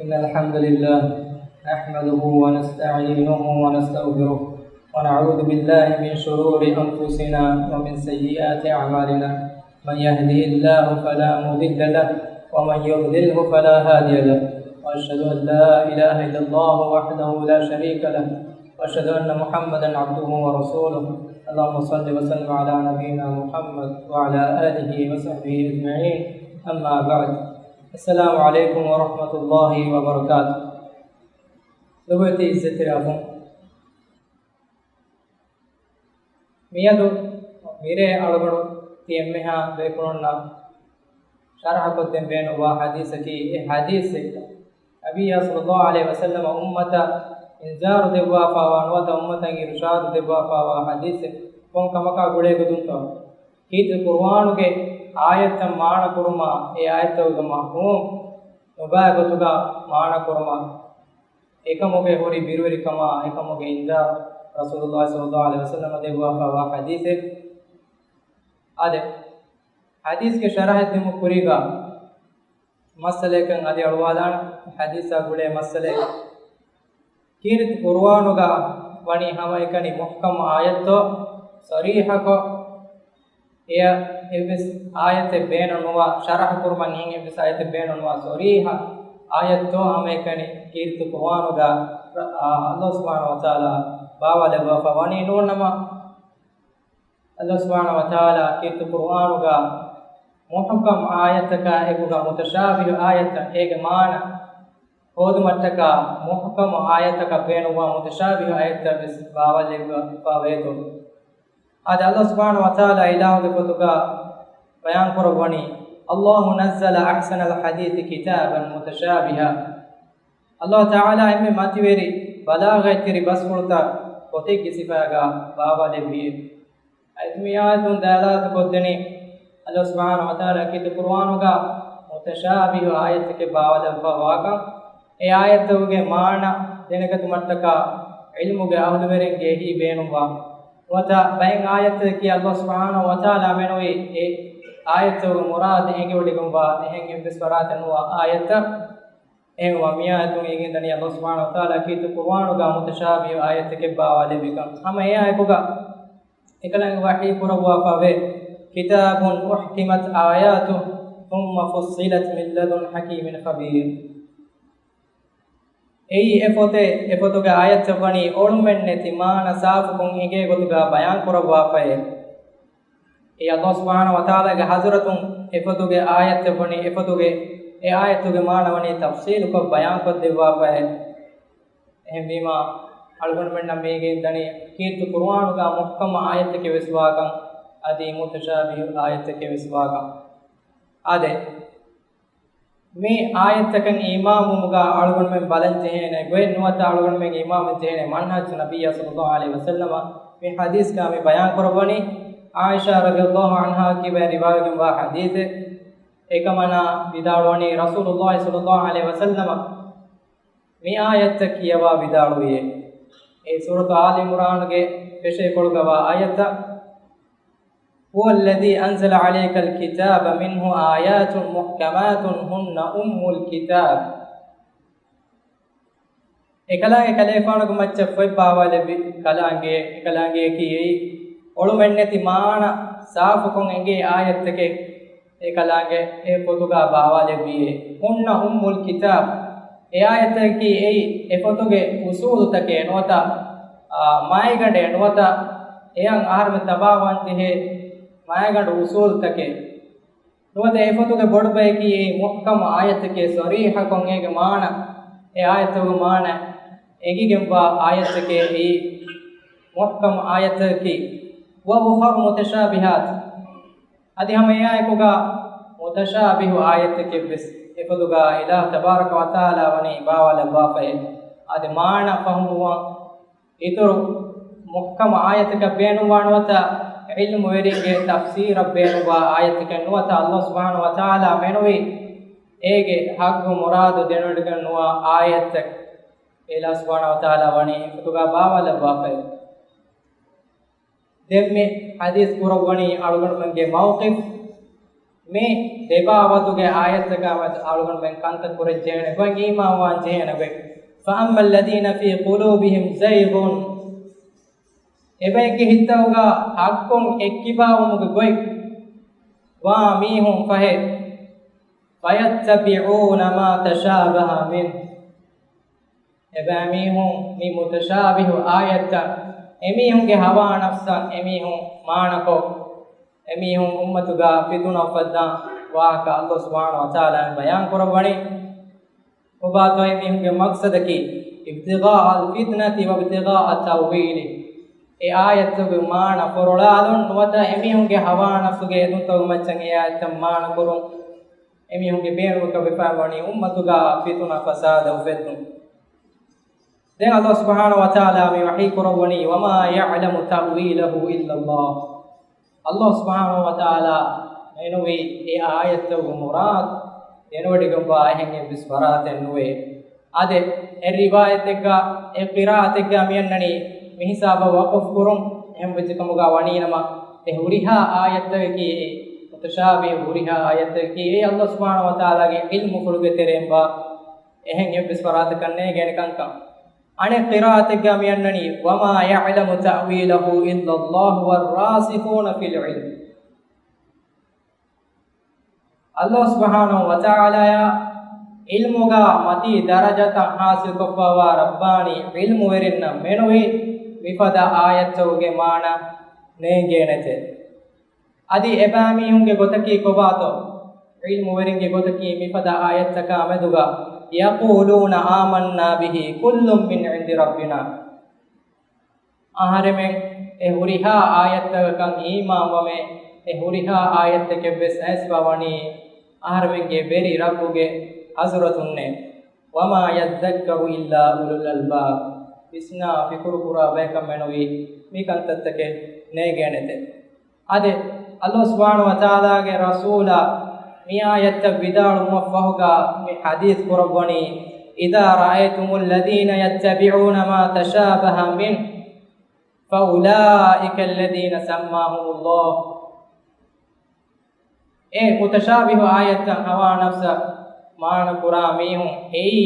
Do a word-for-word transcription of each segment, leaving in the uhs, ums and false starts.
إن الحمد لله نحمده ونستعينه ونستغفره، ونعوذ بالله من شرور أنفسنا ومن سيئات أعمالنا. من يهده الله فلا مضل له، ومن يضلله فلا هادي له. وأشهد أن لا إله إلا الله وحده لا شريك له، وأشهد أن محمدا عبده ورسوله. اللهم صل وسلم على نبينا محمد وعلى آله وصحبه أجمعين. أما بعد. السلام عليكم ورحمة الله وبركاته. ލޮބުވެތި އިއްޒަތްތެރި އަޚުން، މިއަދު މިރޭ އަޅުގަނޑު ތި އެންމެހާ ބޭފުޅުންނަށް ޝަރަޙަކޮށްދޭން ބޭނުންވާ ޙަދީޘަކީ، އެ ޙަދީޘެއް ނަބިއްޔާ ޞައްލައްލާހު ޢަލައިހި ވަސައްލަމަ އުއްމަތަށް އިންޒާރު ދެއްވާފައިވާ ނުވަތަ އުއްމަތަށް އިރުޝާދު ދެއްވާފައިވާ ޙަދީޘެއް. ކޮން ކަމަކާ ގުޅޭ ގޮތުންތޯ؟ ކީރިތި ޤުރުއާނުގެ އާޔަތްތައް މާނަ ކުރުމާ، އެ އާޔަތްތަކުގެ މަފްހޫމް ނުބައި ގޮތުގަ މާނަ ކުރުމާ، އެކަމުގެ ހުރި ބިރުވެރިކަމާ، އެކަމުގެ އިންޒާރު ރަސޫލުއްލާހި ޞައްލައްލާހު ޢަލައިހި ވަސައްލަމަ ދެއްވާފައިވާ ޙަދީޘެއް. އާދެ، ޙަދީޘްގެ ޝަރަޙެއް ދިމު ކުރީގަ މައްސަލައަކަށް އަދި އަޅުވާލާނެ. ޙަދީޘާ ގުޅޭ މައްސަލައެއް. ކީރިތި ޤުރުއާނުގަ ވަނީ ހަމައެކަނި މުޙްކަމް އާޔަތްތޯ ޞަރީޙަކޮށް، އެއަށް އެއްވެސް އާޔަތެއް ބޭނުންނުވާ، ޝަރަޙަ ކުރުމަށް އެހެން އެއްވެސް އާޔަތެއް ބޭނުންނުވާ، ޞަރީޙަ އާޔަތްތޯ ހަމައެކަނި ކީރިތި ޤުރުއާނުގަ، އާ، ﷲ ސުބްޙާނަހޫ ވަތަޢާލާ ބާވާލައްވާފަ ވަނީ ނޫން ނަމަ، ﷲ ސުބްޙާނަހޫ ވަތަޢާލާ ކީރިތި ޤުރުއާނުގަ މުޙްކަމް އާޔަތަކާ އެކުގަ މުތަޝާބިހު އާޔަތަށް އޭގެ މާނަ ހޯދުމަށްޓަކާ މުޙްކަމު އާޔަތަކަށް ބޭނުންވާ މުތަޝާބިހު އާޔަތަށް ވެސް ބާވާލެއްވާފަ ވޭތޯ. އާދެ، ﷲ ސުބްޙާނަހޫ ވަތަޢާލާ އިލާހުގެ ފޮތުގަ ބަޔާން ކުރައްވަނީ، "الله نزل أحسن الحديث كتابا متشابها." ﷲ ތަޢާލާ އެންމެ މަތިވެރި ބަލާޣަތްތެރި ބަސްފުޅުތައް ފޮތެއްގެ ސިފައިގަ ބާވާލެއްވިއޭ. އަދި މި އާޔަތުން ދަލާލަތު ކޮށްދެނީ، ﷲ ސުބްޙާނަހޫ ވަތަޢާލާ ކީރިތި ޤުރުއާނުގަ މުތަޝާބިހު އާޔަތެކެއް ބާވާލައްވާފަ ވާކަން، އެ އާޔަތުގެ މާނަ ދެނެގަތުމަށްޓަކާ ޢިލްމުގެ އަހުލުވެރިންގެ އެހީ ބޭނުންވާ. ނުވަތަ ބައެއް އާޔަތަކީ ﷲ ސުބްޙާނަހޫ ވަތަޢާލާ މެނުވީ އެ އާޔަތުގެ މުރާދު އެނގިވޮޑިގެންވާ އެހެން އެއްވެސް ފަރާތެއް ނުވާ އާޔަތައް. އެހެންވާ މިއާޔަތުން އެނގިގެންދަނީ ﷲ ސުބްޙާނަހޫ ވަތަޢާލާ ކީރިތި ޤުރުއާނުގަ މުތަޝާބިހު އާޔަތެކެއް ބާވާލެއްވިކަން. ހަމަ އެއާއެކުގަ އެކަލާނގެ ވަޙީ ކުރައްވާފަވޭ، "كتاب أحكمت آياته ثم فصلت من لدن حكيم خبير." އެއީ އެ ފޮތެއް، އެ ފޮތުގެ އާޔަތްތައް ވަނީ އޮޅުމެއްނެތި މާނަ ސާފުކޮށް އެނގޭ ގޮތުގަ ބަޔާން ކުރައްވާފައޭ. އެ ﷲ ސުބްޙާނަހޫ ވަތަޢާލާގެ ޙަޟްރަތުން އެ ފޮތުގެ އާޔަތްތައް ވަނީ، އެ ފޮތުގެ އެ އާޔަތުގެ މާނަ ވަނީ ތަފްޞީލުކޮށް ބަޔާންކޮށްދެއްވާފައޭ. އެހެންވީމާ، އަޅުގަނޑުމެންނަށް މިއިގެންދަނީ ކީރިތި ޤުރުއާނުގަ މުޙްކަމު އާޔަތެކެއް ވެސް ވާކަން، އަދި މުތަޝާބިހު އާޔަތެކެއް ވެސް ވާކަން. އާދެ، މި އާޔަތްތަކަށް އީމާންވުމުގަ އަޅުގަނޑުމެން ބަލަން ޖެހޭނެ ގޮތް ނުވަތަ އަޅުގަނޑުމެން އީމާންވެ ޖެހޭނެ މަންހަޖު ނަބިއްޔާ ޞައްލައްލާހު ޢަލައިހި ވަސައްލަމަ މި ޙަދީޘްގަ މި ބަޔާން ކުރައްވަނީ، ޢާއިޝާ ރަޟިޔައްލާހު ޢަންހާ ކިބައިން ރިވާވެގެންވާ ޙަދީޘެއް. އެކަމަނާ ވިދާޅުވަނީ ރަސޫލުއްލާހި ޞައްލައްލާހު ޢަލައިހި ވަސައްލަމަ މި އާޔަތްތައް ކިޔަވާ ވިދާޅުވިއޭ. އެ ސޫރަތު އާލި ޢިމްރާނުގެ ފެށޭކޮޅުގަވާ އާޔަތަށް، "هو الذي أنزل عليك الكتاب منه آيات محكمات هن أم الكتاب." އެކަލާނގެ ކަލޭފާނުގެ މައްޗަށް ފޮތް ބާވާލެއްވި ކަލާނގެ، އެކަލާނގެއަކީ އެއީ އޮޅުމެއްނެތި މާނަ ސާފުކޮށް އެނގޭ އާޔަތްތަކެއް އެކަލާނގެ އެ ފޮތުގަ ބާވާލެއްވިއޭ. "هن أم الكتاب." އެ އާޔަތަކީ އެއީ އެ ފޮތުގެ އުޞޫލުތަކެއް ނުވަތަ، އާ، މައިގަނޑެއް ނުވަތަ އެއަށް އަހަރުމެން ތަބާވާންޖެހޭ މައިގަނޑު އުޞޫލުތަކެއް. ނުވަތަ އެ ފޮތުގެ ބޮޑު ބަޔަކީ އެއީ މުޙްކަމު އާޔަތެކޭ، ޞަރީޙަކޮށް އޭގެ މާނަ، އެ އާޔަތުގެ މާނަ އެނގިގެންވާ އާޔަތެކޭ އެއީ މުޙްކަމު އާޔަތަކީ. "وأخر متشابهات." އަދި ހަމަ އެއާއެކުގަ މުތަޝާބިހު އާޔަތެކެއް ވެސް އެ ފޮތުގަ އިލާހު ތަބާރަކަ ވަތަޢާލާ ވަނީ ބާވާލައްވާފައޭ. އަދި މާނަ ފަހުމުވަން އިތުރު މުޙްކަމު އާޔަތަކަށް ބޭނުންވާ ނުވަތަ ޢިލްމުވެރިންގެ ތަފްސީރަށް ބޭނުންވާ އާޔަތެކެއް ނުވަތަ، ﷲ ސުބްޙާނަހޫ ވަތަޢާލާ މެނުވީ އޭގެ ޙައްޤު މުރާދު ދެނެވޮޑިގެން ނުވާ އާޔަތެއް އިލާހު ސުބްޙާނަހޫ ވަތަޢާލާ ވަނީ އެފޮތުގަ ބާވާލައްވާފައޭ. ދެން މި ޙަދީޘް ކުރައްވަނީ އަޅުގަނޑުމެންގެ މައުޤިފް. މި ދެބާވަތުގެ އާޔަތްތަކާ މެދު އަޅުގަނޑުމެން ކަންތައް ކުރަން ޖެހޭނެ ގޮތް، އީމާންވާން ޖެހޭނެ ގޮތް. فَأَمَّا الَّذِينَ فِي قُلُوبِهِمْ زَيْغٌ، އެބައެއްގެ ހިތްތަކުގަ ޙައްޤުން އެއްކިބާވުމުގެ ގޮތް ވާ މީހުން ފަހެ، فَيَتَّبِعُونَ مَا تَشَابَهَ مِنْهُ، އެބައިމީހުން މި މުތަޝާބިހު އާޔަތްތައް އެމީހުންގެ ހަވާ ނަފްސަށް އެމީހުން މާނަކޮށް، އެމީހުން އުއްމަތުގަ ފިތުނަ އުފައްދާ ވާހަކަ އައްލާހު ސުބްޙާނަހު ވަތަޢާލާ ބަޔާން ކުރައްވަނީ. ކޮބާތޯ އެމީހުންގެ މަޤްޞަދަކީ؟ ابتغاء الفتنة وابتغاء تأويله. އެ އާޔަތްތަކުގެ މާނަ ފޮރޮޅާލުން ނުވަތަ އެމީހުންގެ ހަވާ ނަފްސުގެ އެދުންތަކުގެ މައްޗަށް އެ އާޔަތްތައް މާނަ ކުރުން. އެމީހުންގެ ބޭނުމަކަށް ވެފަ ވަނީ އުއްމަތުގަ ފިތުނަ ފަސާދަ އުފެއްދުން. ދެން އައްލާހު ސުބްޙާނަހު ވަތަޢާލާ މި ވަޙީ ކުރައްވަނީ، وَمَا يَعْلَمُ تَأْوِيلَهُ إِلَّا اللَّهُ. އައްލާހު ސުބްޙާނަހު ވަތަޢާލާ މެނުވީ އެ އާޔަތްތަކުގެ މުރާދު ދެނެވޮޑިގެންވާ އެހެން އެއްވެސް ފަރާތެއް ނުވޭ. އާދެ، އެ ރިވާޔަތެއްގަ، އެ ޤިރާއަތެއްގަ މިއަންނަނީ މި ހިސާބަށް ވަޤުފް ކުރުން. އެހެން ވެއްޖެ ކަމުގަ ވަނީނަމަ، އެ ހުރިހާ އާޔަތްތަކަކީ، މުތަޝާބިހު ހުރިހާ އާޔަތްތަކަކީ، އެ އައްލާހު ސުބްޙާނަހު ވަތަޢާލާގެ ޢިލްމުފުޅުގެ ތެރެއިން ވާ އެހެން އެއްވެސް ފަރާތަކަށް ނޭނގޭނެ ކަންކަން. އަނެއް ޤިރާއަތެއްގަ މިއަންނަނީ، وَمَا يَعْلَمُ تَأْوِيلَهُ إِلَّا اللَّهُ وَالرَّاسِخُونَ فِي الْعِلْمِ. އައްލާހު ސުބްޙާނަހު ވަތަޢާލާއަށް ޢިލްމުގަ މަތީ ދަރަޖަތައް ޙާޞިލްކޮށްފައިވާ ރައްބާނީ ޢިލްމުވެރިންނަށް މެނުވީ މިފަދަ އާޔަތްތަކުގެ މާނަ ނޭނގޭނެތެ. އަދި އެބައިމީހުންގެ ގޮތަކީ ކޮބާތޯ؟ ޢިލްމުވެރިންގެ ގޮތަކީ މިފަދަ އާޔަތްތަކާ މެދުގަ، يَقُولُونَ آمَنَّا بِهِ كُلٌّ مِنْ عِنْدِ رَبِّنَا. އަހަރެމެން އެ ހުރިހާ އާޔަތްތަކަކަށް އީމާންވަމޭ، އެ ހުރިހާ އާޔަތްތަކެއްވެސް އައިސްފަ ވަނީ އަހަރެމެންގެ ވެރި ރައްބުގެ ޙަޟްރަތުންނޭ. وَمَا يَذَّكَّرُ إِلَّا أُولُو الْأَلْبَابِ. ވިސްނާ ފިކުރުކުރާ ބަޔަކަށް މެނުވީ މި ކަންތައްތަކެއް ނޭނގޭނެތެ. އާދެ، އައްލާހު ސުބްޙާނަހު ވަތަޢާލާގެ ރަސޫލާ މި އާޔަތްތައް ވިދާޅުވުމަށްފަހުގަ މި ޙަދީޘް ކުރައްވަނީ، إِذَا رَأَيْتُمُ الَّذِينَ يَتَّبِعُونَ مَا تَشَابَهَ مِنْهُ فَأُولَٰئِكَ الَّذِينَ سَمَّاهُمُ اللَّهُ. އެ މުތަޝާބިހު އާޔަތްތައް ހަވާ ނަފްސަށް މާނަ ކުރާ މީހުން އެއީ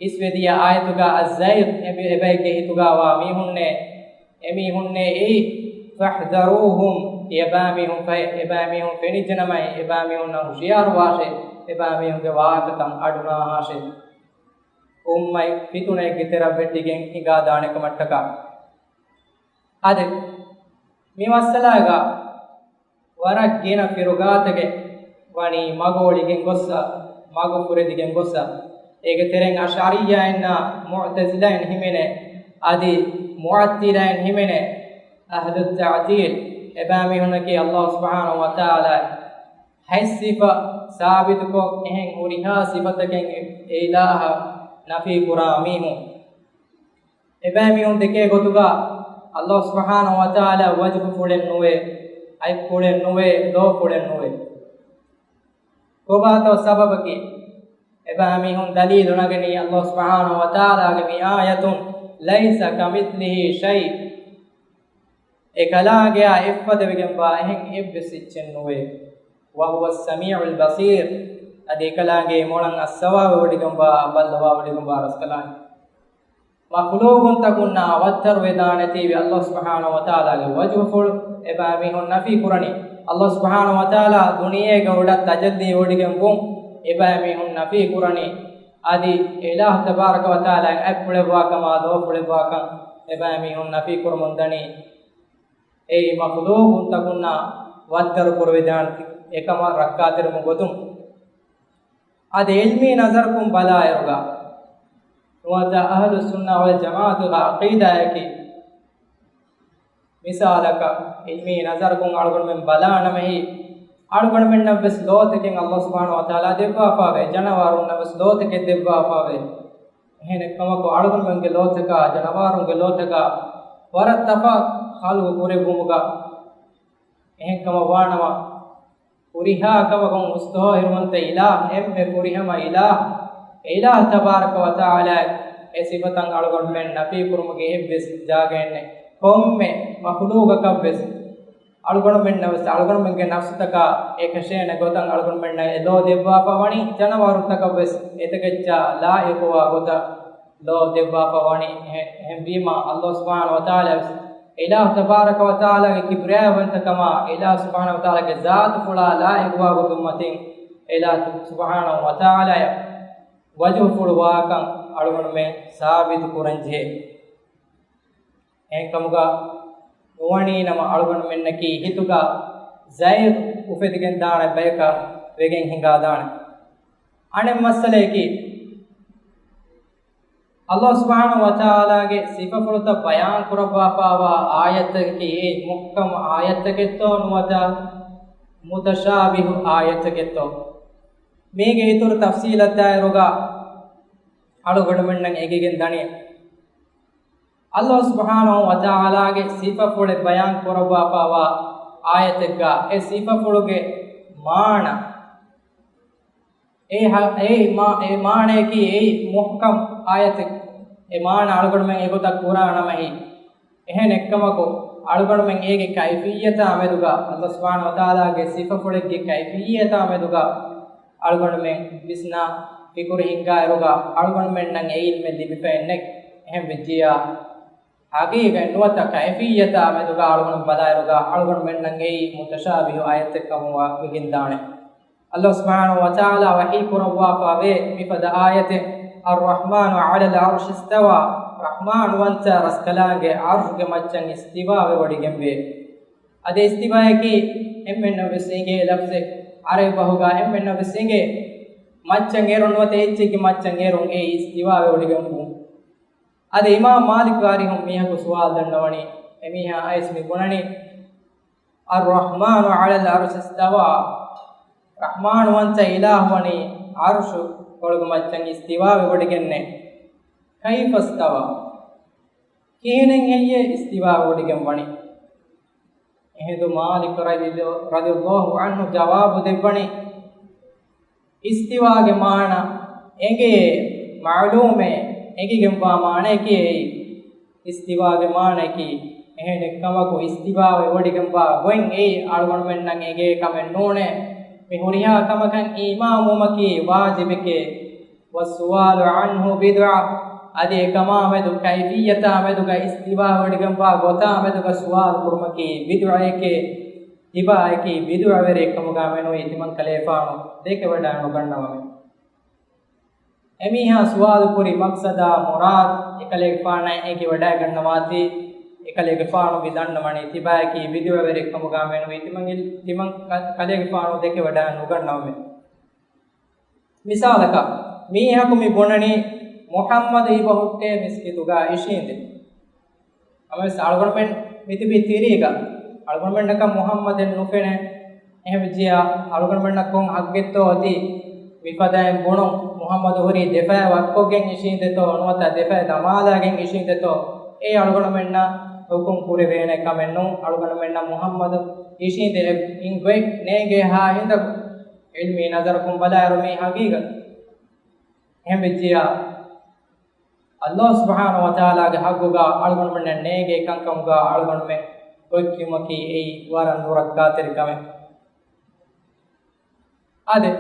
އިސްވެދިޔަ އާޔަތުގަ އައްޒައިގް އެބަ-، އެބައެއްގެ ހިތުގަ ވާ މީހުންނޭ. އެމީހުންނޭ އެއީ. فَاحْذَرُوهُمْ، އެބައިމީހުން ފަހެ، އެބައިމީހުން ފެނިއްޖެނަމަ އެބައިމީހުންނަށް ހުޝިޔާރުވާށޭ، އެބައިމީހުންގެ ވާހަކަތައް އަޑުނާހާށޭ. އުއްމަތް ފިތުނައެއްގެ ތެރަށް ވެއްޓިގެން ހިނގާދާނެ ކަމަށްޓަކާ. އާދެ، މި މައްސަލާގަ ވަރަށް ގިނަ ފިރުގާތަކެއް ވަނީ މަގު އޮޅިގެން ގޮއްސަ، މަގު ފުރެދިގެން ގޮއްސަ. އޭގެ ތެރެއިން އަޝްޢަރިއްޔާއިންނާ މުޢުތަޒިލާއިން ހިމެނޭ، އަދި މުޢައްޠިލާއިން ހިމެނޭ، އަހްލު ތަޢްޠީލް. އެބައިމީހުންނަކީ އައްލާހު ސުބްޙާނަހު ވަތަޢާލާ ހަތް ސިފަ ސާބިތުކޮށް، އެހެން ހުރިހާ ސިފަތަކެއް އެ އިލާހަށް ނަފީ ކުރާ މީހުން. އެބައިމީހުން ދެކޭ ގޮތުގަ އައްލާހު ސުބްޙާނަހު ވަތަޢާލާ ވަޖްހުފުޅެއް ނުވޭ، އަތްޕުޅެއް ނުވޭ، ލޯފުޅެއް ނުވޭ. ކޮބާތޯ ސަބަބަކީ؟ އެބައިމީހުން ދަލީލު ނަގަނީ އައްލާހު ސުބްޙާނަހު ވަތަޢާލާގެ މި އާޔަތުން، لَيْسَ كَمِثْلِهِ شَيْءٌ. އެކަލާނގެއާ އެއްފަދަވެގެންވާ އެހެން އެއްވެސް އެއްޗެއް ނުވޭ. وَهُوَ السَّمِيعُ الْبَصِيرُ. އަދި އެކަލާނގެ މޮޅަށް އައްސަވާވެވޮޑިގެންވާ، ބައްލަވާވޮޑިގެންވާ ރަސްކަލާނގެ. މަޚްލޫޤުންތަކުންނާ ވައްތަރުވެދާނެތީވެ އައްލާހު ސުބްޙާނަހު ވަތަޢާލާގެ ވަޖްހުފުޅު އެބައިމީހުން ނަފީ ކުރަނީ. އައްލާހު ސުބްޙާނަހު ވަތަޢާލާ ދުނިޔޭގަ އުޑަށް ތަޖައްލީ ވޮޑިގެން ވުން އެބައިމީހުން ނަފީ ކުރަނީ. އަދި އިލާހު ތަބާރަކަ ވަތަޢާލާ އަތްޕުޅެއްވާކަމާ ލޯފުޅެއްވާކަން އެބައިމީހުން ނަފީ ކުރަމުންދަނީ. އެއީ މަޚްލޫޤުންތަކުންނާ ވައްތަރު ކުރެވިދާނެތީ އެކަމަށް ރައްކާތެރިވުމުގެ ގޮތުން. އަދި ޢިލްމީ ނަޒަރަކުން ބަލާއިރުގަ، ނުވަތަ އަހްލުއްސުންނަ ވަލްޖަމާޢަތުގެ ޢަޤީދާއަކީ، މިސާލަކަށް، ޢިލްމީ ނަޒަރަކުން އަޅުގަނޑުމެން ބަލާނަމައި، އަޅުގަނޑުމެންނަށްވެސް ލޯތަކެއް އައްލާހު ސުބްޙާނަހު ވަތަޢާލާ ދެއްވާފައެވެ. ޖަނަވާރުންނަށްވެސް ލޯތަކެއް ދެއްވާފައެވެ. އެހެނެއްކަމަކު، އަޅުގަނޑުމެންގެ ލޯތަކާ ޖަނަވާރުންގެ ލޯތަކާ ވަރަށް ތަފާތު ޚަލްޤު ކުރެއްވުމުގަ. އެހެންކަމަށް ވާނަމަ، ހުރިހާ ކަމަކުން އުސްތުވާ ހިރުވަންތަ އިލާހު، އެންމެ ފުރިހަމަ އިލާހު، އެ އިލާހު ތަބާރަކަ ވަތަޢާލާ އެ ސިފަތައް އަޅުގަނޑުމެން ނަފީ ކުރުމުގެ އެއްވެސް ޖާގައެއް ނެތް. ކޮންމެ މަޚްލޫޤަކަށްވެސް އަޅުގަނޑުމެންނަށް ވެސް އަޅުގަނޑުމެންގެ ނަފްސުތަކާ އެކަށޭނެ ގޮތަށް އަޅުގަނޑުމެންނަށް އެ ލޯ ދެއްވާފަ ވަނީ، ޖަނަވަރުތަކަށް ވެސް އެތަކެއްޗާ ލާއިޤުވާ ގޮތަށް ލޯ ދެއްވާފަ ވަނީ. އެހެ-، އެހެންވީމާ، ﷲ ސުބްޙާނަހޫ ވަތަޢާލާ ވެސް، އިލާހު ތަބާރަކަ ވަތަޢާލާގެ ކިބްރިޔާވަންތަކަމާ، އިލާހު ސުބްޙާނަހޫ ވަތަޢާލާގެ ޒާތުފުޅާ ލާއިޤުވާ ގޮތުން މަތިން، އިލާހު ސުބްޙާނަހޫ ވަތަޢާލާއަށް ވަޖުހުފުޅު ވާކަން އަޅުގަނޑުމެން ސާބިތު ކުރަން ޖެހޭ. އެހެންކަމުގަ ނުވަނީ ނަމަ އަޅުގަނޑުމެންނަކީ ހިތުގަ ޒައިޣް އުފެދިގެން ދާނެ ބަޔަކަށް ވެގެން ހިނގާދާނެ. އަނެއް މައްސަލަޔަކީ، ﷲ ސުބްޙާނަހޫ ވަތަޢާލާގެ ސިފަފުޅުތައް ބަޔާން ކުރައްވާފާވާ އާޔަތަކީ އެއީ މުޙްކަމް އާޔަތެއްތޯ ނުވަތަ މުތަޝާބިހު އާޔަތެއްތޯ؟ މީގެ އިތުރު ތަފްސީލަށް ދާއިރުގަ އަޅުގަނޑުމެންނަށް އެނގިގެން ދަނީ، ﷲ ސުބްޙާނަހޫ ވަތަޢާލާގެ ސިފަފުޅެއް ބަޔާން ކުރައްވާފާވާ އާޔަތެއްގަ އެ ސިފަފުޅުގެ މާނަ، އެ ހަ-، އެ މާ-، އެ މާނަޔަކީ އެއީ މުޙްކަމް އާޔަތެއް. އެ މާނަ އަޅުގަނޑުމެން އެގޮތަށް ކުރާނަމަ އެއީ. އެހެން އެއްކަމަކު، އަޅުގަނޑުމެން އޭގެ ކައިފިއްޔަތާ މެދުގަ، ﷲ ސުބްޙާނަހޫ ވަތަޢާލާގެ ސިފަފުޅެއްގެ ކައިފިއްޔަތާ މެދުގަ އަޅުގަނޑުމެން ވިސްނާ ފިކުރު ހިންގާއިރުގަ، އަޅުގަނޑުމެންނަށް އެ ޢިލްމެއް ލިބިފައެއް ނެތް. އެހެން ވެއްޖިއްޔާ، ޙަޤީޤަތް ނުވަތަ ކައިފިއްޔަތާ މެދުގަ އަޅުގަނޑު ބަލާއިރުގަ، އަޅުގަނޑުމެންނަށް އެއީ މުތަޝާބިހު އާޔަތެއް ކަމުގަ ވެގެންދާނެ. ﷲ ސުބްޙާނަހޫ ވަތަޢާލާ ވަޙީ ކުރައްވާފަ ވޭ މިފަދަ އާޔަތެއް، الرحمن على العرش استوى، ރަޙްމާން ވަންތަ ރަސްކަލާނގެ ޢަރްޝުގެ މައްޗަށް އިސްތިވާވެވޮޑިގެންވޭ. އަދި އިސްތިވާޔަކީ އެންމެންނަށް ވެސް އެނގޭ ލަފްޒެއް، ޢަރަބި ބަހުގަ އެންމެންނަށް ވެސް އެނގޭ، މައްޗަށް އެރުން ނުވަތަ އެއްޗެއްގެ މައްޗަށް އެރުން އެއީ އިސްތިވާވެވޮޑިގެންވުން. އަދި އިމާމް މާލިކް ވާރިހުން މީހަކު ސުވާލު ދަންނަވަނީ، އެމީހާ އައިސް މި ބުނަނީ، الرحمن على العرش استوى، ރަޙްމާން ވަންތަ އިލާހު ވަނީ ޢަރްޝު ކޮޅުގެ މައްޗަށް އިސްތިވާވެވޮޑިގެންނޭ. كيف استوى؟ ކިހިނެއް ހެއްޔޭ އިސްތިވާވެވޮޑިގެން ވަނީ؟ އެހިނދު މާލިކު ރަޟި-، ރަޟިޔަﷲ ޢަންހު ޖަވާބު ދެއްވަނީ، އިސްތިވާގެ މާނަ އެނގޭ، މަޢުލޫމޭ، އެނގިގެންވާ މާނަޔަކީ އެއީ. އިސްތިވާގެ މާނަޔަކީ އެހެނެއްކަމަކު، އިސްތިވާވެވޮޑިގެންވާ ގޮތް އެއީ އަޅުގަނޑުމެންނަށް އެނގޭ ކަމެއް ނޫނޭ. މި ހުރިހާ ކަމަކަށް އީމާންވުމަކީ ވާޖިބެކޭ. والسؤال عنه بدعة، އަދި އެކަމާ މެދު ކައިފިއްޔަތާ މެދުގަ އިސްތިވާވެވޮޑިގެންވާ ގޮތާ މެދުގަ ސުވާލު ކުރުމަކީ ބިދުޢައެކޭ. ތިބާއަކީ ބިދުޢަވެރިއެއްކަމުގަ މެނުވީ ތިމަން ކަލޭފާނު ދެކެވަޑައި ނުގަންނަވަމެ. އެމީހާ ސުވާލު ކުރި މަޤްޞަދާ މުރާދު އެކަލޭގެފާނަށް އެނގިވަޑައިގަންނަވާތީ، އެކަލޭގެފާނު މި ދަންނަވަނީ ތިބާއަކީ ބިދުޢަވެރިއެއްކަމުގަ މެނުވީ ތިމަން، ތިމަން ކަ-، ކަލޭގެފާނު ދެކެވަޑައި ނުގަންނަވަމެ. މިސާލަކަށް، މީހަކު މި ބުނަނީ މުޙައްމަދު އިބަހުއްޓޭ މިސްކިތުގަ އިށީނދެ. ނަމަވެސް އަޅުގަނޑުމެން މިތިބީ ތިރީގަ، އަޅުގަނޑުމެންނަކަށް މުޙައްމަދެއް ނުފެނޭ. އެހެންވެއްޖިއްޔާ، އަޅުގަނޑުމެންނަށް ކޮން ޙައްޤެއްތޯ އޮތީ މިފަދައިން ބުނުން، މުޙައްމަދު ހުރީ ދެފަޔަށް ވައްކޮށްގެން އިށީނދެތޯ ނުވަތަ ދެފަޔަށް ދަމާލާގެން އިށީނދެތޯ؟ އެއީ އަޅުގަނޑުމެންނަށް ޙުކުމް ކުރެވޭނެ ކަމެއް ނޫން. އަޅުގަނޑުމެންނަށް މުޙައްމަދު އިށީނދެ އިން ގޮތް ނޭނގޭހާ ހިނދަކު، ޢިލްމީ ނަޒަރަކުން ބަލާއިރު މީ ޙަޤީޤަތް. އެހެންވެއްޖިއްޔާ، ﷲ ސުބްޙާނަހޫ ވަތަޢާލާގެ ޙައްޤުގަ އަޅުގަނޑުމެންނަށް ނޭނގޭ ކަންކަމުގަ އަޅުގަނޑުމެން ގޮތްކިޔުމަކީ އެއީ ވަރަށް ނުރައްކާތެރި ކަމެއް. އާދެ،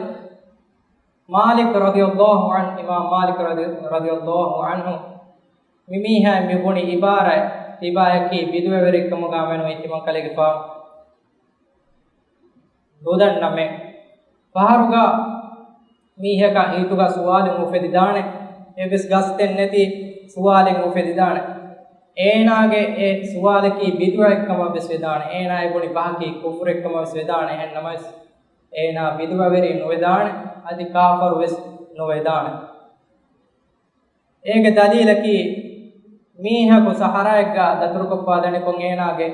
މާލިކް ރަޟިޔަﷲ ޢަންހު، އިމާމް މާލިކް ރަޟި-، ރަޟިޔަﷲ ޢަންހު، މި މީހާ މި ބުނި ޢިބާރާތް، ތިބާއަކީ ބިދުޢަވެރިއެއްކަމުގަ މެނުވީ ތިމަން ކަލޭގެފާނު. ނުދަންނަމޭ. ފަހަރުގަ މީހަކަށް ހިތުގަ ސުވާލެއް އުފެދިދާނެ. އެއްވެސް ގަސްތެއް ނެތި ސުވާލެއް އުފެދިދާނެ. އޭނާގެ އެ ސުވާލަކީ ބިދުޢައެއްކަމަށް ވެސް ވެދާނެ. އޭނާ އެ ބުނި ބަހަކީ ކުފުރެއްކަމަށް ވެސް ވެދާނެ. އެހެން ނަމަވެސް، އޭނާ ބިދުޢަވެރި ނުވެދާނެ. އަދި ކާފަރު ވެސް ނުވެދާނެ. އޭގެ ދަލީލަކީ، މީހަކު ސަހަރާއެއްގަ ދަތުރުކޮށްފާ ދަނިކޮށް އޭނާގެ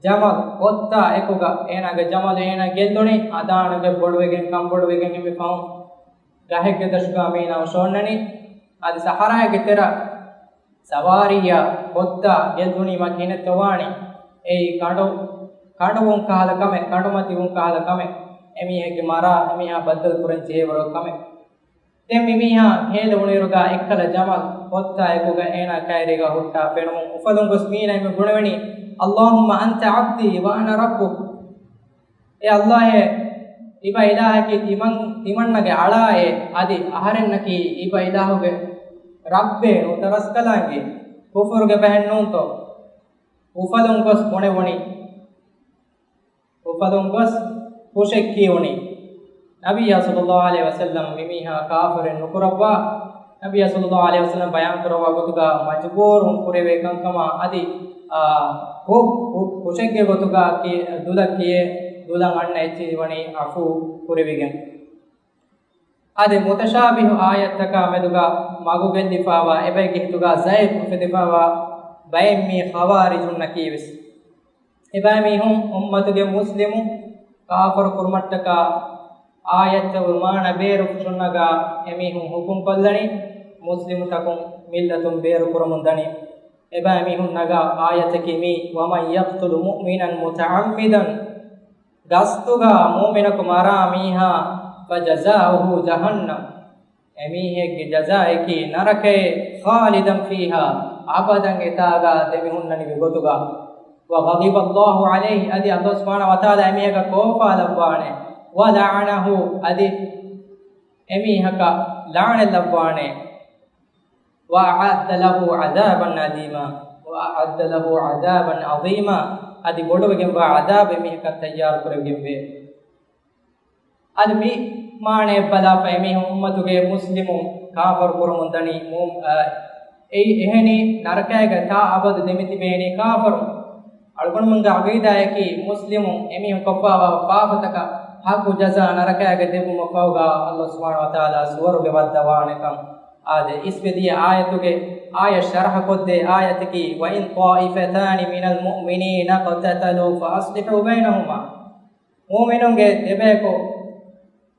ޖަމަލު ކޮއްތާ އެކުގަ، އޭނާގެ ޖަމަލު އޭނާ ގެއްލުނީ އަދާނުގެ ބޮޑުވެގެން ކަންބޮޑުވެގެން އެންމެ ފަހުން ގަހެއްގެ ދަށުގަ މީނާ އޮށޯންނަނީ. އަދި ސަހަރާއެއްގެ ތެރެއަށް ސަވާރީއާ ކޮއްތާ ގެއްލުނީމަ ކިހިނެއްތޯ ވާނީ؟ އެއީ ކަނޑު، ކަނޑުވުން ކަހަލަ ކަމެއް، ކަނޑުމަތިވުން ކަހަލަ ކަމެއް. އެމީހެއްގެ މަރާ އެމީހާ ބައްދަލު ކުރަން ޖެހޭވަރު ކަމެއް. ދެން މި މީހާ ހޭލެވުނުއިރުގަ އެއްކަލަ ޖަމަލް ހޮއްތާ އެކުގަ އޭނާ ކައިރީގަ ހުއްޓާ ފެނުމުން އުފަލުން ގޮސް މީނަ އެންމެ ބުނެވެނީ، اللهم أنت عبدي وأنا ربك. އޭ ﷲ އޭ، އިބަ އިލާހަކީ ތިމަން، ތިމަންނަގެ އަޅާއޭ، އަދި އަހަރެންނަކީ އިބަ އިލާހުގެ ރައްބޭ ނުވަތަ ރަސްކަލާނގެ. ކުފުރުގެ ބަހެއް ނޫންތޯ؟ އުފަލުން ގޮސް ބުނެވުނީ. އުފަލުން ގޮސް ފުށެއް ކިޔުނީ. ނަބިއްޔާ ޞައްލައްލާހު ޢަލައިހި ވަސައްލަމް މި މީހާ ކާފަރެއް ނުކުރައްވާ، ނަބިއްޔާ ޞައްލައްލާހު ޢަލައިހި ވަސައްލަމް ބަޔާން ކުރައްވާ ގޮތުގަ މަޖުބޫރުން ކުރެވޭ ކަންކަމާ އަދި، އާ، ކު-، ކު-، ކުށެއްގެ ގޮތުގަ ކި-، ދުލަށް ކިޔޭ، ދުލަށް އަންނަ އެއްޗެހި ވަނީ ޢަފޫ ކުރެވިގެން. އަދި މުތަޝާބިހު އާޔަތްތަކާ މެދުގަ މަގު ގެއްލިފާވާ އެބައެއްގެ ހިތުގަ ޒައިގު އުފެދިފާވާ ބައެއް މީ ޚަވާރިޖުންނަކީ ވެސް. އެބައިމީހުން އުއްމަތުގެ މުސްލިމު ކާފަރު ކުރުމަށްޓަކާ އާޔަތްތައް މާނަ ބޭރު ފުށުންނަގާ އެމީހުން ހުކުމް ކޮށްލަނީ މުސްލިމުތަކުން މިއްލަތުން ބޭރު ކުރަމުން ދަނީ. އެބައިމީހުން ނަގާ އާޔަތަކީ މީ، ومن يقتل مؤمنا متعمدا، ގަސްތުގަ މުއުމިނަކު މަރާ މީހާ، فجزاؤه جهنم، އެމީހެއްގެ ޖަޒާއަކީ ނަރަކައޭ، خالدا فيها، އަބަދަން އެތާގަ ދެމިހުންނަނިވި ގޮތުގަ. وغضب الله عليه، އަދި ﷲ ސުބްޙާނަހޫ ވަތަޢާލާ އެމީހަކަށް ކޯފާލައްވާނެ. ولعنه، އަދި އެމީހަކަށް ލަޢުނަތް ލައްވާނެ. وأعد له عذابا أليما، وأعد له عذابا عظيما، އަދި ބޮޑުވެގެންވާ ޢަޛާބެއް އެމީހަކަށް ތައްޔާރު ކުރެވިގެންވޭ. އަދި މި މާނައަށް ބަލާފަ އެމީހުން އުއްމަތުގެ މުސްލިމުން ކާފަރު ކުރަމުން ދަނީ މު-، އަ، އެއީ އެހެނީ ނަރަކައިގަ ތާ އަބަދު ދެމިތިބޭނީ ކާފަރުން. އަޅުގަނޑުމެންގެ ޢަޤީދާއަކީ މުސްލިމުން އެމީހުން ކޮށްފާވާ ފާފަތަކަށް ޙައްޤު ޖަޒާ ނަރަކައިގަ ދެއްވުމަށްފަހުގަ ﷲ ސުބްޙާނަހޫ ވަތަޢާލާ ސުވަރުގެ ވައްދަވާނެކަން. އާދެ، އިސްވެދިޔަ އާޔަތުގެ އާޔަތް ޝަރަޙަކޮށްދޭ އާޔަތަކީ، وإن طائفتان من المؤمنين اقتتلوا فأصلحوا بينهما. މުއުމިނުންގެ ދެބަޔަކު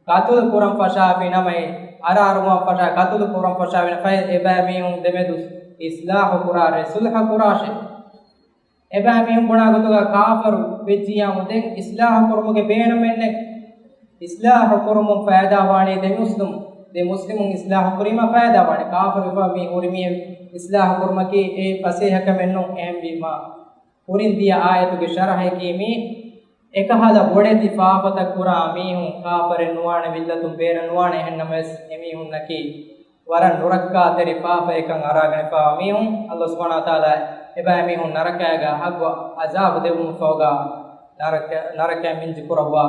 ގަތުލު ކުރަން ފަށާފި ނަމައި، އަރާރުވާން ފަށާ ގަތުލު ކުރަން ފަށާފި ނަމައި، އެބައިމީހުން ދެމެދު އިޞްލާޙު ކުރާށޭ، ޞުލްޙަ ކުރާށޭ. އެބައިމީހުން ބުނާ ގޮތުގަ ކާފަރު ވެއްޖިއްޔާމު ދެން އިޞްލާޙު ކުރުމުގެ ބޭނުމެއް ނެތް. އިޞްލާޙު ކުރުމުން ފައިދާ ވާނީ ދެ މުސްލިމު، ދެ މުސްލިމުން އިޞްލާޙު ކުރީމަ ފައިދާ ވާނީ. ކާފަރު ވެފަ މި ހުރި މީހެއް އިޞްލާޙު ކުރުމަކީ އެ ފަސޭހަކަމެއް ނޫން. އެހެންވީމާ، ކުރިން ދިޔަ އާޔަތުގެ ޝަރަޙަކީ މީ، އެކަހަލަ ބޮޑެތި ފާފަތައް ކުރާ މީހުން ކާފަރެއް ނުވާނެ، މިއްލަތުން ބޭނަށް ނުވާނެ. އެހެންނަމަވެސް އެމީހުންނަކީ ވަރަށް ނުރައްކާތެރި ފާފައެއްކަން އަރާގަނެފާވާ މީހުން. ﷲ ސުބްޙާނަހޫ ވަތަޢާލާ އެބައިމީހުން ނަރަކައިގަ ޙައްޤު ޢަޒާބު ދެއްވުމަށްފަހުގަ ނަރަކަ، ނަރަކައިން މިންޖު ކުރައްވާ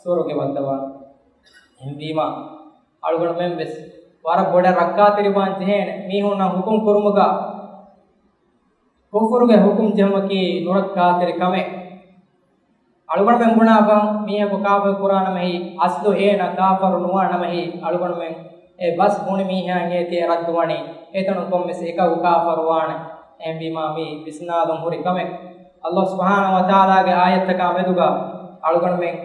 ސުވަރުގެ ވައްދަވާނެ. އެހެންވީމާ، އަޅުގަނޑުމެން ވެސް ވަރަށް ބޮޑަށް ރައްކާތެރިވާން ޖެހޭނެ. މީހުންނަށް ޙުކުމް ކުރުމުގަ ކުފުރުގެ ޙުކުމް ޖެހުމަކީ ނުރައްކާތެރި ކަމެއް. އަޅުގަނޑުމެން ބުނާ ބަ-، މީހަކު ކާފަރު ކުރާނަމަހީ، އަސްލު އޭނަ ކާފަރު ނުވާނަމަހީ، އަޅުގަނޑުމެން އެ ބަސް ބުނި މީހާއަށް އޭތި އެ ރައްދު ވަނީ، އެތަނުން ކޮންމެސް އެކަކު ކާފަރު ވާނެ. އެހެންވީމާ މީ ވިސްނާލުން ހުރި ކަމެއް. ﷲ ސުބްޙާނަހޫ ވަތަޢާލާގެ އާޔަތްތަކާ މެދުގަ އަޅުގަނޑުމެން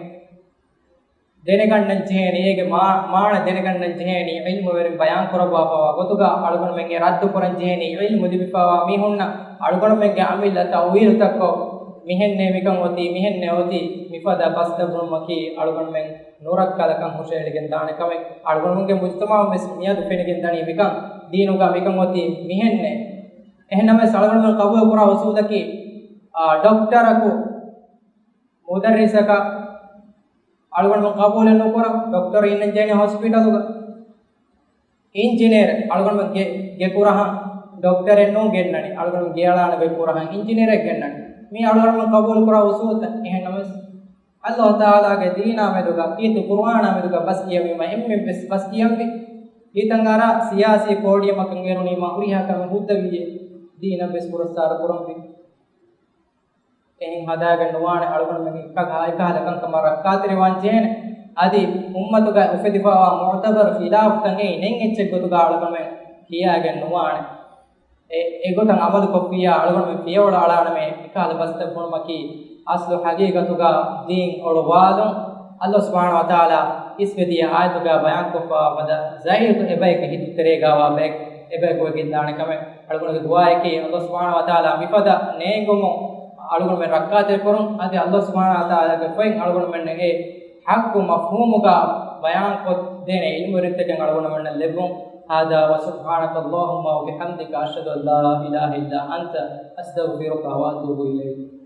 ދެނެގަންނަން ޖެހޭނީ، އޭގެ މާ-، މާނަ ދެނެގަންނަން ޖެހޭނީ، ޢިލްމުވެރިން ބަޔާން ކުރައްވާފައިވާ ގޮތުގަ އަޅުގަނޑުމެން އެ ރައްދު ކުރަން ޖެހޭނީ، ޢިލްމު ލިބިފައިވާ މީހުންނަށް އަޅުގަނޑުމެންގެ އަމިއްލަ ތައުވީލުތައްކޮށް، މިހެންނޭ މިކަން އޮތީ، މިހެންނޭ އޮތީ، މިފަދަ ބަސްތައް ބުނުމަކީ އަޅުގަނޑުމެން ނުރައްކަލަކަން ހުށައެޅިގެން ދާނެ ކަމެއް. އަޅުގަނޑުމެންގެ މުޖުތަމަޢުން ވެސް މިއަދު ފެނިގެން ދަނީ މިކަން، ދީނުގަ މިކަން އޮތީ މިހެންނޭ. އެހެންނަމަވެސް އަޅުގަނޑުމެން ޤަބޫލު ކުރާ އުޞޫލަކީ، އާ، ޑޮކްޓަރަކު މުދައްރިސަކަށް އަޅުގަނޑުމެން ޤަބޫލެއް ނުކުރަން، ޑޮކްޓަރު އިންނަން ޖެހޭނީ ހޮސްޕިޓަލުގަ. އިންޖިނޭރެއް އަޅުގަނޑުމެން ގެ، ގެ ކުރަހަން ޑޮކްޓަރެއް ނޫން ގެންނަނީ، އަޅުގަނޑުމެން ގެއަޅާނެ ގެ ކުރަހަން އިންޖިނޭރެއް ގެންނަނީ. މީ އަޅުގަނޑުމެން ޤަބޫލު ކުރާ އުޞޫލުތައް. އެހެންނަމަވެސް، ﷲ ތަޢާލާގެ ދީނާ މެދުގަ، ކީރިތި ޤުރުއާނާ މެދުގަ ބަސް ކިޔަވީމަ، އެންމެން ވެސް ބަސް ކިޔައްވި. ހިތަށް އަރާ ސިޔާސީ ޕޯޑިއަމަކަށް އެރުނީމަ، ހުރިހާ ކަމެއް ހުއްދަވީއޭ، ދީނަށް ވެސް ފުރައްސާރަ ކުރަންވީ. އެހެން ހަދާގެން ނުވާނެ، އަޅުގަނޑުމެން އެކަހަލަ ކަންކަމަށް ރައްކާތެރިވާން ޖެހޭނެ. އަދި އުއްމަތުގައި އުފެދިފައިވާ މުޢުތަބަރު ޚިލާފުތައް އެއީ ނެތް އެއްޗެއް ގޮތުގަ އަޅުގަނޑުމެން ކިޔާގެން ނުވާނެ. އެ، އެގޮތަށް ޢަމަލުކޮށްފިއްޔާ އަޅުގަނޑުމެން ފިޔަވަޅު އަޅާނަމޭ، މިކަހަލަ ބަސްތައް ބުނުމަކީ އަސްލު ޙަޤީޤަތުގަ ދީން އޮޅުވާލުން. ﷲ ސުބްޙާނަހޫ ވަތަޢާލާ އިސްވެދިޔަ އާޔަތުގަ ބަޔާންކޮށްފައިވާ ފަދަ ޒައިގު އެބައެއްގެ ހިތުތެރޭގަވާ ބައެއް އެބައެއްގޮތް ގެންދާނެ ކަމެއް. އަޅުގަނޑުގެ ދުޢާއަކީ ﷲ ސުބްޙާނަހޫ ވަތަޢާލާ މިފަދަ ނޭނގުމުން އަޅުގަނޑުމެން ރައްކާތެރިކުރުން، އަދި ﷲ ސުބްޙާނަހޫ ވަތަޢާލާގެ ފޮތް އަޅުގަނޑުމެންނަށް އެ ޙައްޤު މަފްހޫމުގަ ބަޔާންކޮށްދޭނެ ޢިލްމުވެރިންތަކެއް އަޅުގަނޑުމެންނަށް ލެއްވުން. هذا وسبحانك اللهم وبحمدك، أشهد أن لا إله إلا أنت، أستغفرك وأتوب إليك.